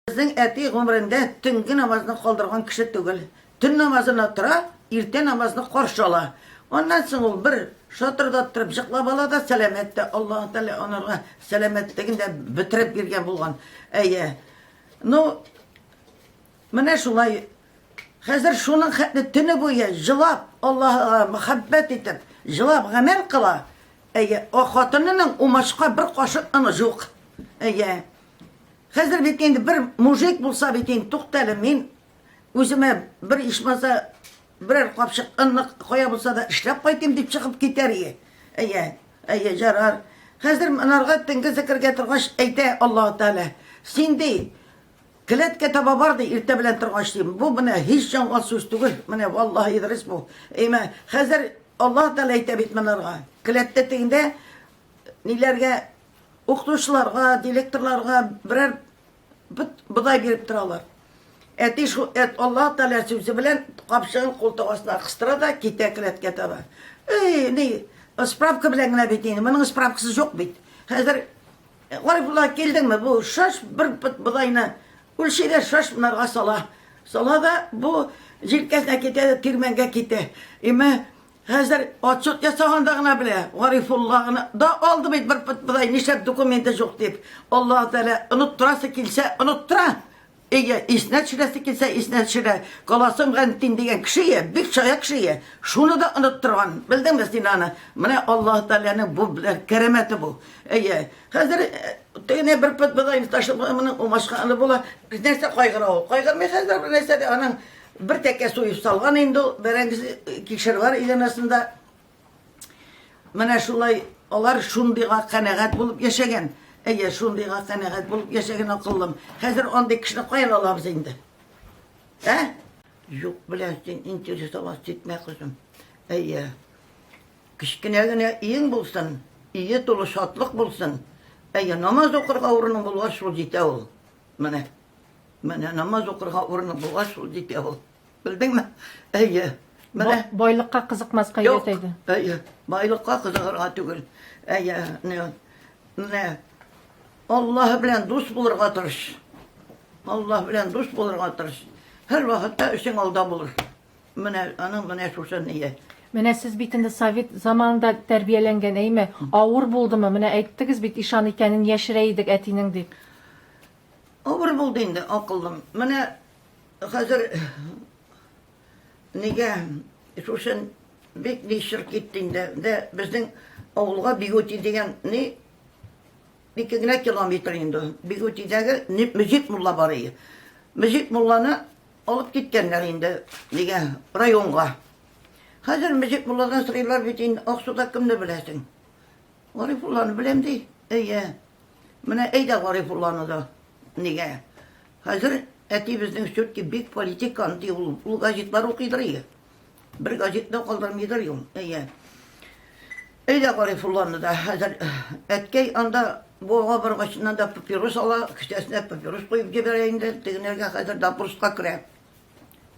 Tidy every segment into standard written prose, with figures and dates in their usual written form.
Безнең әти гомерендә төнге намазны калдырган кеше түгел. Төн намазына тора, иртә намазны каршы ала. Аннан соң ул бер шатырдаттырып җыклап ала да, сәламәт тә, Аллаһы Тәгалә анарга сәламәтлеген дә бетереп биргән булган. Әйе. Ну, менә шулай. Хәзер шуның хәтле төне буе җылап, Аллаһыга мәхәббәт итеп, җылап гамәл кыла. Әйе, ә хатынының умачка бер кашык оны юк. Әйе. Хәзер бит инде бер мужик булса бит инде, туктале, мин үземә бер ичмаса берәр капчык онны кая булса да эшләп кайтыйм дип чыгып китәр ие. Әйе, әйе, жарар. Хәзер монарга төнге зикергә торгач әйтә Аллаһ Тәгалә, син ди, келәткә таба бар ди, иртә белән торгач ди. Бу менә һич ялган сүз түгел, менә валлаһи дөрес бу. Әйме, хәзер Аллаһ Тәгалә әйтә бит монарга, келәттә тегендә ниләргә Укытучыларга, директорларга берәр бот бодай биреп торалар. Әти шул әт Аллаһ Тәгалә сүзе белән капчыгын култык астына кыстыра да китә келәткә таба. Эй, ни, справка белән генә бит инде, моның справкасы юк бит. Хәзер Гарифулла килдеңме? Бу шаш бер пот бодайны үлчи дә шаш монарга сала. Сала да бу җилкәсенә китә дә тирмәнгә китә. Имә Хәзер отчет ясаганда гына белә, Гарифулла гына да алды бит бер пот бодай, нишләп документы юк дип. Аллаһ Тәгалә оныттырасы килсә, оныттыра. Әйе, исенә төшерәсе килсә, исенә төшерә. Каласым Гантин дигән кеше, бик чая кеше, шуны да оныттырган. Белдеңме син аны? Менә Аллаһ Тәгаләнең бу кәрәмәте бу. Әйе, хәзер тегенә бер пот бодайны ташлап, моның умачка аны була. Нәрсә кайгыра ул? Кайгырмый хәзер бер нәрсә дә аның Бер тәкә суеп салган инде ул, бәрәңгесе кишер бар әйләнәсендә. Менә шулай алар шундыйга канәгать булып яшәгән. Әйе, шундыйга канәгать булып яшәгән акыллым. Хәзер андый кешене каян алабыз инде? Ә? Юк белән син интересоваться итмә, кызым. Әйе. Кечкенә генә өең булсын, өе тулы шатлык булсын. Әйе, намаз укырга урының булгач, шул җитә ул. Менә. Менә намаз укырга урыны булгач, шул җитә ул. Белдеңме? Әйе. Менә байлыкка кызыкмаска өйрәтә иде. Әйе, байлыкка кызыгырга түгел. Әйе, менә Аллаһ белән дус булырга тырыш. Аллаһ белән дус булырга тырыш. Һәр вакытта эшең алда булыр. Менә аның менә шушы ние. Менә сез бит инде совет заманында тәрбияләнгән, әйме? Авыр булдымы? Менә әйттегез бит, ишан икәнен яшерә идек әтинең дип. Авыр булды инде, акыллым. Менә хәзер нигә шушы бик ничер китте инде. Дә безнең авылга Бигути дигән ни ике генә километр инде. Бигутидәге Мөҗит мулла бар иде. Мөҗит мулланы алып киткәннәр инде нигә районга. Хәзер Мөҗит мулладан сорыйлар бит инде, Аксуда кемне беләсең? Гарифулланы беләм ди. Әйе. Менә әйдә Гарифулланы да. Нигә? Хәзер әти безнең все-таки бик политикан ди ул. Ул газетлар укыйдыр ие. Бер газет та калдырмыйдыр ул. Әйе. Әйдә Гарифулланы да. Хәзер әткәй анда буага баргачыннан да папирос ала, кесәсенә папирос куеп җибәрә инде. Тегенәргә хәзер допроска керә.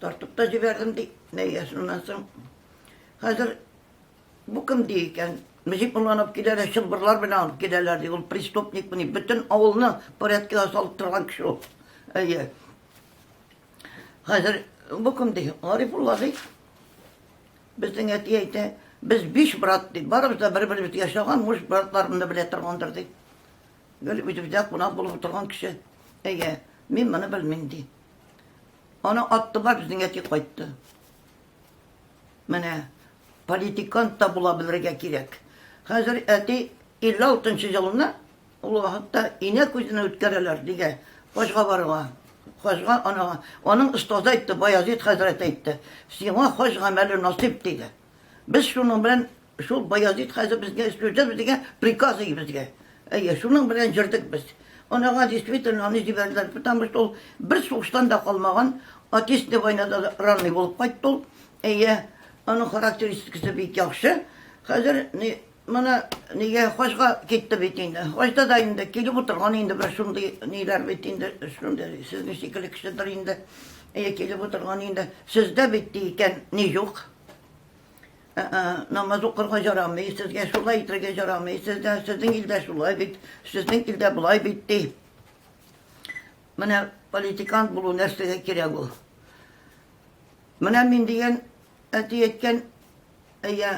Тартып та җибәрдем ди. Әйе, шуннан соң хәзер Бу кем ди икән? Мөҗип мулланы алып киләләр, чылбырлар белән алып киләләр ди. Ул преступникмыни? Бөтен авылны порядкага салып торган кеше ул. Әйе. Хәзер бу кем ди? Гарифулла ди. Безнең әти әйтә, без биш брат ди. Барыбыз да бер-беребезгә ошаган, муж братларымны белә торгандыр ди. Гел үзебездә кунак булып утырган кеше. Әйе, мин моны белмим ди. Аны аттылар, безнең әти кайтты. Менә политикант та була белергә кирәк. Хәзер әти 56 нчы елны ул вакытта инә күзенә үткәрәләр дигә хаҗга барырга. Хаҗга анага аның остазы әйтте, Баязид хәзрәт әйтте. Сиңа хаҗ гамәле насыйп диде. Без шуның белән шул Баязид хәзер безгә сүзе безгә приказ безгә. Әйе, шуның белән җөрдек без. Анага действительно аны җибәрделәр, потому что ул бер сугыштан да калмаган, Отечественный войнада да ранный булып кайтты ул. Әйе, аның характеристикасы бик яхшы. Хәзер ни, моны нигә хаҗга китте бит инде. Хаҗда да инде килеп утырган инде бер шундый ниләр бит инде, шундый сезнең шикелле кешедер инде. Әйе, килеп утырган инде. Сездә бит ди икән, ни юк. Намаз укырга ярамый, сезгә шулай итәргә ярамый, сездә, сезнең илдә шулай бит, сезнең илдә болай бит ди. Менә Политикант булу нәрсәгә кирәк ул? Менә мин дигән, әти әйткән, әйә,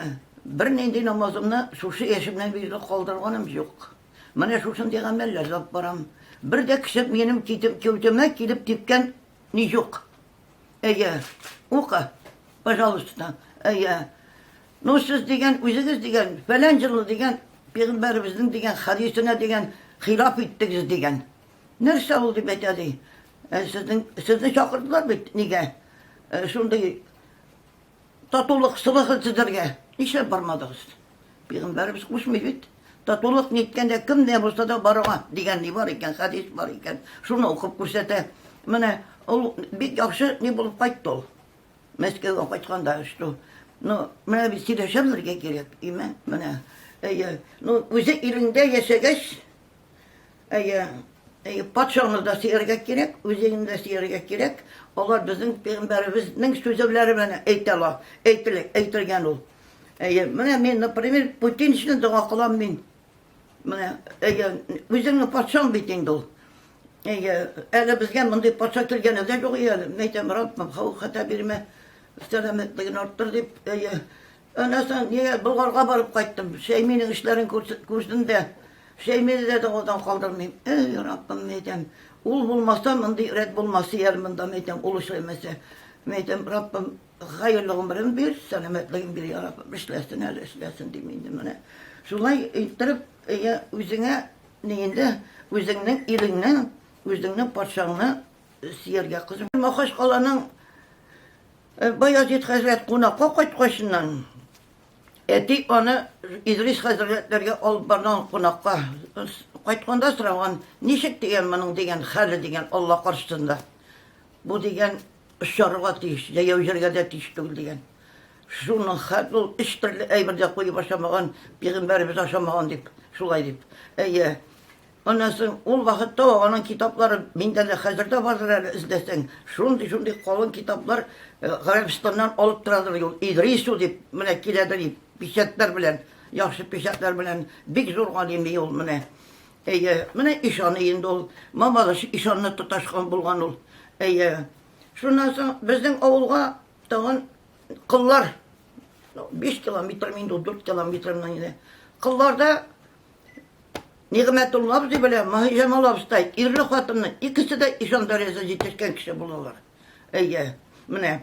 бернинди намазымны шушы яшемнән бирле калдырганым юк. Менә шушындый гамәлләр алып барам. Бер дә кеше минем китеп кәүдәмә килеп типкән ни юк. Әйә, укы, пожалуйста. Әйә. Ну, сез дигән, үзегез дигән, фәлән җылы дигән, пәйгамбәребезнең дигән хәдисенә дигән хилаф иттегез дигән. Нәрсә ул дип әйтә ди. Ә, сезнең сезне чакырдылар бит нигә? Ә, шундый татулык сылыгы төзергә. Нишләп бармадыгыз? Пәйгамбәребез кушмый бит. Татулык ниткәндә кем дә булса да барырга дигән ни бар икән, хәдис бар икән. Шуны укып күрсәтә. Менә ул бик яхшы ни булып кайтты ул. Мәскәүгә кайтканда, что, ну, менә бит сөйләшә белергә кирәк, име? Менә, әйе, ну, үзе илеңдә яшәгәч, Әйе, әйе, патшаны да сөяргә кирәк, үзеңне дә сөяргә кирәк. Алар безнең пәйгамбәребезнең сүзләре белән әйтә ала, әйтелә, әйтелгән ул. Әйе, менә мин, например, Путин өчен дога кылам мин. Менә, әйе, үзеңнең патшаң бит инде ул. Әйе, әле безгә мондый патша килгәне дә юк әле. Мин әйтәм, Раббым, хәү-хәтә бирмә, сәламәтлеген арттыр дип, әйе. Аннан соң нигә Болгарга барып кайттым. Шәйминең эшләрен күрдем дә, Шәймине дә догадан калдырмыйм. Эй, Раббым, әйтәм, ул булмаса, мондый рәт булмас әле монда, әйтәм, ул эшләмәсә. Әйтәм, Раббым, хәерле гомерен бир, сәламәтлеген бир, я Раббым, эшләсен әле, эшләсен дим инде менә. Шулай иттереп, әйе, үзеңә ни инде, үзеңнең илеңне, үзеңнең патшаңны сөяргә, кызым. Махачкаланың Баязит хәзрәт кунакка кайткачыннан, әти аны Идрис хәзрәтләргә алып барган кунакка. Кайтканда сораган, ничек дигән моның дигән хәле дигән Алла каршысында. Бу дигән очарга тиеш, җәяү җиргә дә тиеш түгел дигән. Шуның хәл ул өч төрле әйбер дә куеп ашамаган, пәйгамбәребез ашамаган дип, шулай дип. Әйе. Аннан соң ул вакытта ук аның китаплары миндә дә хәзер дә бардыр әле эзләсәң. Шундый-шундый калын китаплар э, Гарәбстаннан алып торадыр ул. Идрису дип менә киләдер печатьләр белән, яхшы печатьләр белән. Бик зур галим ул менә. Әйе, менә ишаны инде ул. Мамадыш ишанны тоташкан булган ул. Әйе. Шуннан соң безнең авылга тагын кыллар 5 километр инде ул 4 километр инде. Кылларда Нигъмәтулла абзый белән Маһиҗамал абыстай ирле-хатынны икесе дә ишан дәрәҗәсенә җитешкән кеше булалар. Әйе, менә.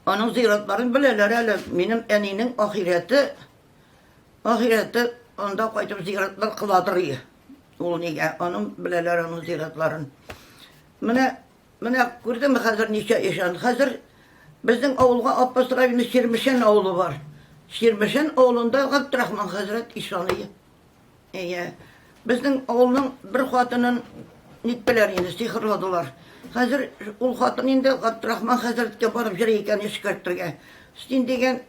Аның зиратларын беләләр әле. Минем әнинең ахирәте, ахирәте анда кайтып зиратлар кыладыр. Ул нигә? Аның беләләр аның зиратларын. Менә Менә күрдеңме хәзер ничә ишан. Хәзер безнең авылга Апас районы Чирмешән авылы бар. Чирмешән авылында Габдрахман хәзрәт ишаны. Әйе. Безнең авылның бер хатынын ниттеләр инде, сихерладылар. Хәзер ул хатын инде Габдрахман хәзрәткә барып йөри икән эшкәртергә. Син дигән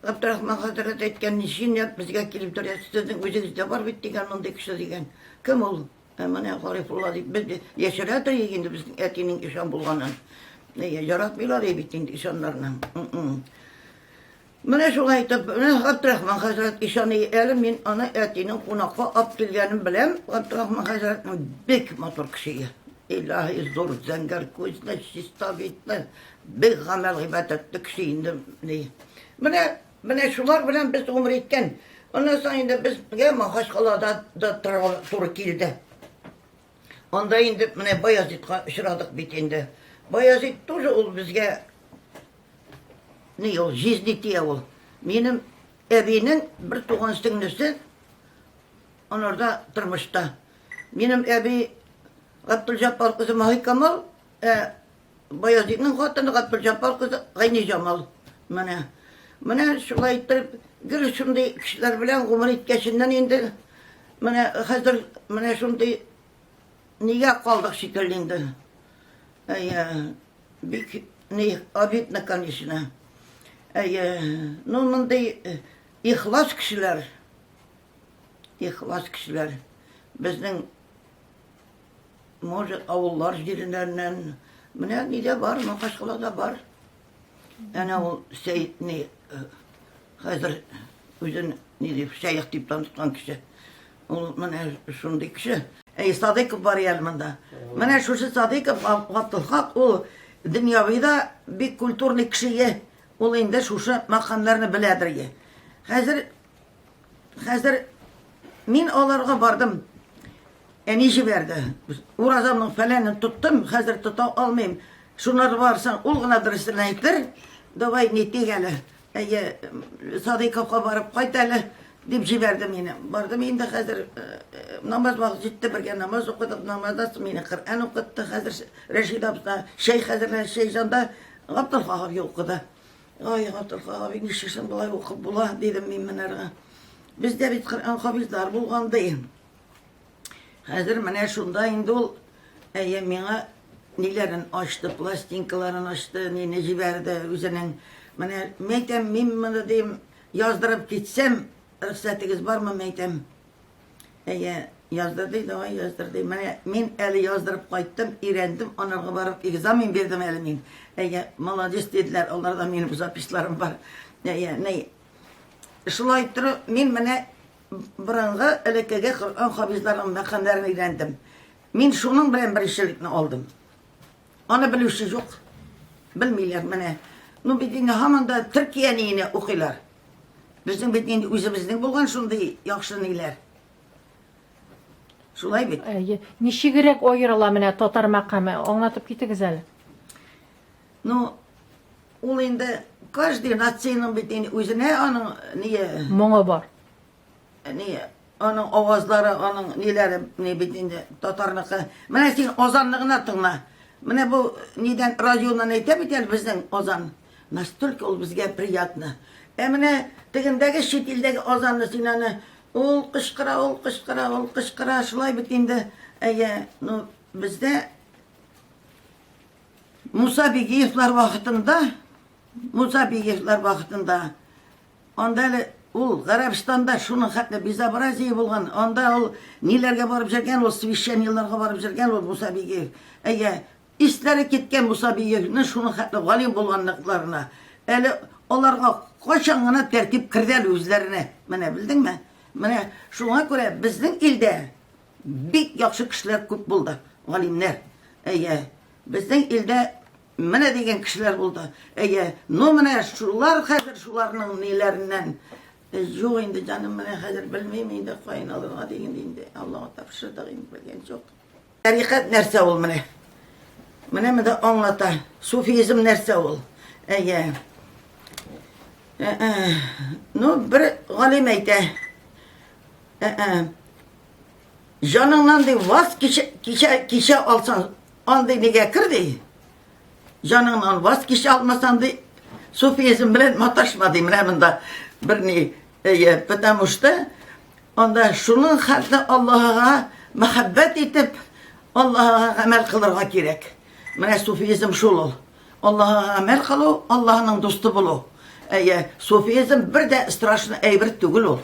Габдрахман хәзрәт әйткән, нишләп безгә килеп йөрәсез, сезнең үзегездә бар бит дигән мондый кеше дигән. Кем ул? Ә менә Гарифулла дип без яшерә торыйк инде безнең әтинең ишан булганын. Әйе, яратмыйлар бит инде ишаннарны. Менә шулай итеп, менә Габдрахман хәзрәт ишан әле мин аны әтинең кунакка алып килгәнен беләм. Габдрахман хәзрәтнең бик матур кеше. Илаһи зур зәңгәр күзле, чиста битле, бик гамәл гыйбадәтле кеше инде. Менә Менә шулар белән без гомер иткән. Аннан соң инде безгә Махачкалада да торырга туры килде. Анда инде менә Баязитка очрадык бит инде. Баязит тоже ул безгә ни ул, җизни тия ул. Минем әбинең бер туган сеңлесе анарда тормышта. Минем әби Габдулҗаппар кызы Маһикамал, ә Баязитның хатыны Габделҗаббар кызы Гайниҗамал. Менә. Менә шулай иттереп, гел шундый кешеләр белән гомер иткәченнән инде менә хәзер менә шундый нигә калдык шикелле инде. Әйе, бик ни обидно, конечно. Әйе, ну мондый ихлас кешеләр, ихлас кешеләр безнең Может, авыллар җирләреннән. Менә нидә бар, Махачкалада бар. Әнә ул Сәет ни э, хәзер үзен ни дип шәех дип таныткан кеше. Ул менә шундый кеше. Әй, Садыйков бар әле монда. Менә шушы Садыйков Габдулхак ул дөньяви да бик культурный кеше. Ул инде шушы мәкамнарны беләдер. Хәзер хәзер мин аларга бардым. Әни җибәрде. Уразамның фәләнен тоттым, хәзер тота алмыйм. Шунар барсаң, ул гына дөресен әйтер. Давай нитик әле. Әйе, Садыйковка барып кайт әле, дип җибәрде мине. Бардым инде хәзер намаз вакыты җитте, бергә намаз укыдык. Намаздан соң мине Коръән укытты. Хәзер Рәшид абза чәй хәзерләде, чәй җанда Габдулхак абый укыды. Ай, Габдулхак абый, ничек соң болай укып була, дидем мин менәргә. Бездә бит Коръән хафизлар булган, ди. Хәзер менә шунда инде ул, әйе, миңа ниләрен ачты, пластинкаларын ачты, мине җибәрде үзенең. Менә, мәйтәм, мин моны дим, яздырып китсәм, рөхсәтегез бармы, мәйтәм. Әйе, яздыр ди, давай яздыр ди. Менә мин әле яздырып кайттым, өйрәндем, анарга барып экзамен бирдем әле мин. Әйе, молодец диделәр, аларда минем записьларым бар. Әйе, ни. Шулай торып, мин менә Борынгы элеккеге Коръән хафизларының мәкамнәрен өйрәндем. Мин шуның белән беренчелекне алдым. Аны белүче юк. Белмиләр менә. Ну бит инде һаман да Төркия ниенә укыйлар. Безнең бит инде үзебезнең булган шундый яхшы ниләр. Шулай бит. Әйе. Ничегрәк аерыла менә татар мәкаме? Аңлатып китегез әле. Ну, ул инде каждый нациянең бит инде үзенә аның ние моңы бар. Ни аның авазлары, аның ниләре, ни бит инде татарныкы. Менә син азанны гына тыңла. Менә бу нидән радионан әйтә бит әле безнең азан. Настолько ул безгә приятно. Ә менә тегендәге чит илдәге азанны син аны ул кычкыра, ул кычкыра, ул кычкыра, шулай бит инде. Әйе, ну бездә Муса Бигиевлар вакытында, Муса Бигиевлар вакытында, анда әле ул Гарәбстанда шуның хәтле безобразие булган, анда ул ниләргә барып җөргән, ул священнийларга барып җөргән ул Муса Бигиев. Әйе, исләре киткән Муса Бигиевны шуның хәтле галим булганлыкларына. Әле аларга кайчан гына тәртип керде әле үзләренә. Менә белдеңме? Менә шуңа күрә безнең илдә Бик яхшы кешеләр күп булды, галимнәр. Әйе, безнең илдә менә дигән кешеләр булды. Әйе, ну менә шулар хәзер шуларның ниләреннән юк инде, җаным, менә хәзер белмим инде, каян алырга дигән инде, Аллага тапшырдык инде, белгән юк. Тарикать нәрсә ул менә? Менә монда аңлата. Суфизм нәрсә ул? Әйе. Ну, бер галим әйтә. Җаныңнан ди ваз кичә, кичә, кичә алсаң, андый нигә кер ди. Җаныңнан ваз кичә алмасаң ди, суфизм белән маташма ди. Менә монда бер ни, әйе, потому что анда шуның хәтле Аллаһыга мәхәббәт итеп, Аллаһыга гамәл кылырга кирәк. Менә суфизм шул ул. Аллаһыга гамәл кылу, Аллаһының дусты булу. Әйе, суфизм бер дә страшный әйбер түгел ул.